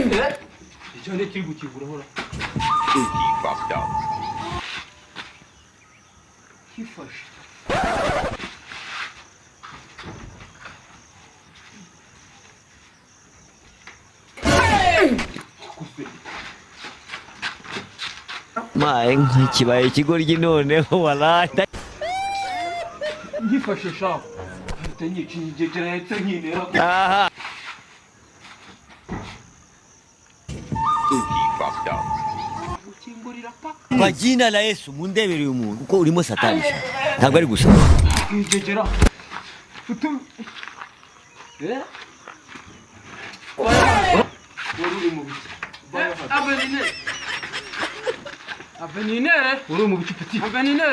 Icyo ni kiri gukingura hora. Kifashe. Maye kibaye ikigoryi noneho walayi. Nkifashe shaho. Ahita nyica ingegera yahita nkinera. Aha. Gukingurira paka. Kwa jina la Yesu mundebere uyu muntu kuko urimo satani ntabwo ari gusa. Ingegera. Utu. Eh? Wari uri mu biki? Avenine. Avenine. Wari uri mu biki, petit? Avenine.